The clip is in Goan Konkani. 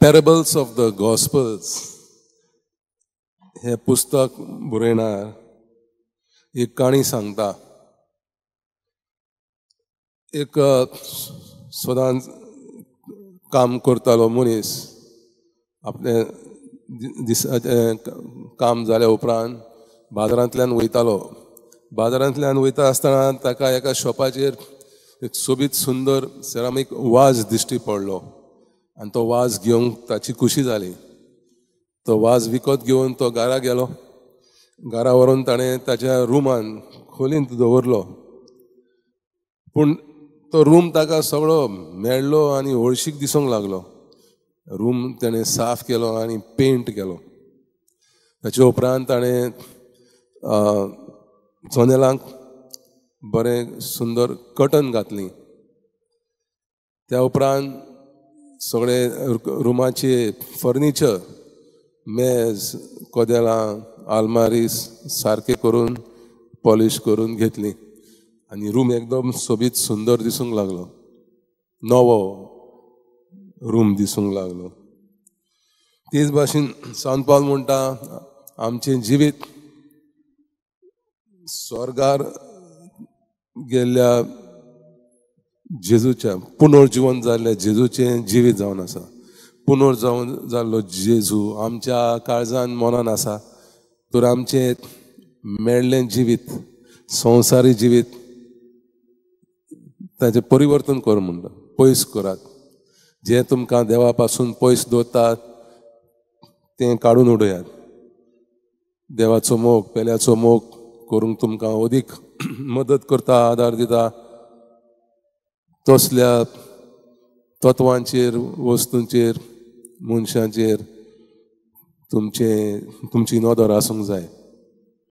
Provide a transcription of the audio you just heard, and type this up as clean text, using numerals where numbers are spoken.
पॅरेबल्स ऑफ the gospels हें पुस्तक बरयणार एक काणी सांगता. एक सदांच काम करतालो मनीस आपलें दिसाचें काम जाल्या उपरांत बाजारांतल्यान वयतालो. बाजारांतल्यान वयता आसतना ताका एका शॉपाचेर एक सोबीत सुंदर सेरामीक वाज दिश्टी पडलो आनी तो वाज घेवंक ताची खुशी जाली. तो वाज विकत घेवन तो घरा गेलो. घरा व्हरून ताणें ताच्या रुमान खोलींत दवरलो. पूण तो रूम ताका सगळो मेळ्ळो आनी हळशीक दिसूंक लागलो. रूम ताणें साफ केलो आनी पेंट केलो. ताचे उपरांत ताणें जनेलांक बरें सुंदर कर्टन घातली. त्या उपरांत सगळे रुमाचे फर्निचर, मेज, कदेलां, आलमारी सारके करून पॉलिश करून घेतली आनी रूम एकदम सोबीत सुंदर दिसूंक लागलो. नवो रूम दिसूंक लागलो. तेच भाशेन सांत पावल म्हणटा, आमचें जिवीत स्वर्गार गेल्ल्या जेजूच्या पुनर्जिवन जाल्ल्या जेजूचें जिवीत जावन आसा. पुनर्जावन जाल्लो जेजू आमच्या काळजान मनान आसा. तर आमचें मेळ्ळें जिवीत, संवसारी जिवीत ताचें परिवर्तन कर म्हणटा, पयस करात. जें तुमकां देवा पासून पयस दवरतात तें काडून उडयात. देवाचो मोग, पेल्याचो मोग करूंक तुमकां अदीक मदत करता, आदार दिता. तसल्या तत्वांचेर, वस्तूंचेर, मनशांचेर तुमची नदर आसूंक जाय.